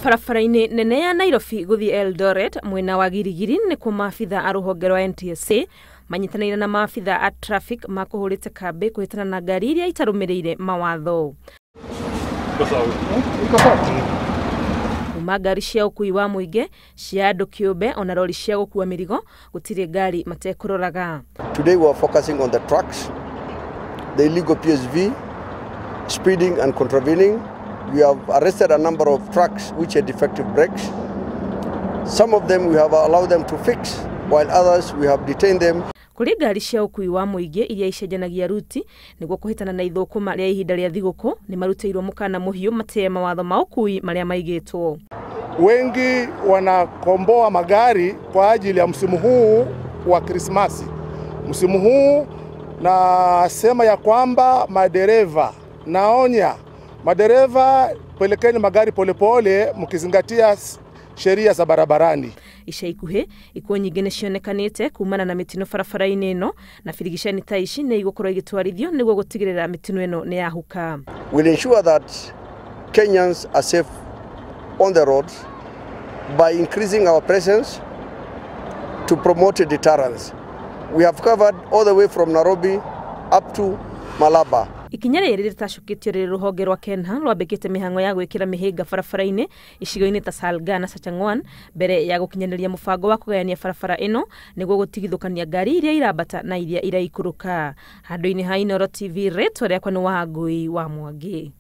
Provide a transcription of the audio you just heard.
Barabara-inĩ nene ya Nairobi gũthiĩ Eldoret mwena wa Girigiri nĩkuo maabitha a rũhonge rwa NTSA manyitanĩire na maabitha a traffic makũhũrĩte kambĩ kũhĩtana na ngari iria itarũmĩrĩire mawatho. Kuma ngari cia ũkui wa mũingĩ, cia andũ kĩũmbe ona rori cia gũkua mĩrigo, gũtirĩ ngari matekũroraga. Today we are focusing on the trucks, the illegal PSV, speeding and contravening. We have arrested a number of trucks which had defective brakes. Some of them we have allowed them to fix, while others we have detained them. Kũrĩ ngari cia ũkui wa mũingĩ iria icenjanagia ruti nĩguo kũhĩtana na ithũkũma rĩa ihinda rĩa thigũkũ nĩ marutĩirwo mũkana mũhiũ matĩe mawatho ma ũkui marĩa maigĩtwo. Wengi wanakomboa magari kwa ajili ya msimu huu wa Krismasi. Msimu huu nasema ya kwamba madereva, naonya madereva, pelekeni magari polepole mkizingatia sheria za barabarani. Ica ikuhĩ ikuũ nyingĩ nĩ cionekanĩte kumana na mĩtino barabara-inĩ ĩno na birigiceni ta ici nĩ igũkorwo igĩtwarithio nĩguo gũtigĩrĩra mĩtino ĩno nĩ yahuka. We'll ensure that Kenyans are safe on the roads by increasing our presence to promote deterrence. We have covered all the way from Nairobi up to Malaba. Ikinya rĩrĩ rĩtacũkĩtio rĩrĩ rũhonge rwa KeNHA rwambĩkĩte mĩhang'o ya gwĩkĩra mĩhĩnga barabara-inĩ icigo-inĩ ta Salga na Sachangwan mbere ya gũkinyanĩria mũbango wa kũgayania barabara ĩno nĩguo gũtigithũkania ngari iria irambata na iria iraikũrũka. Handũ-inĩ ha Inooro TV, rĩtwa rĩakwa nĩ Wangui wa Mwangi.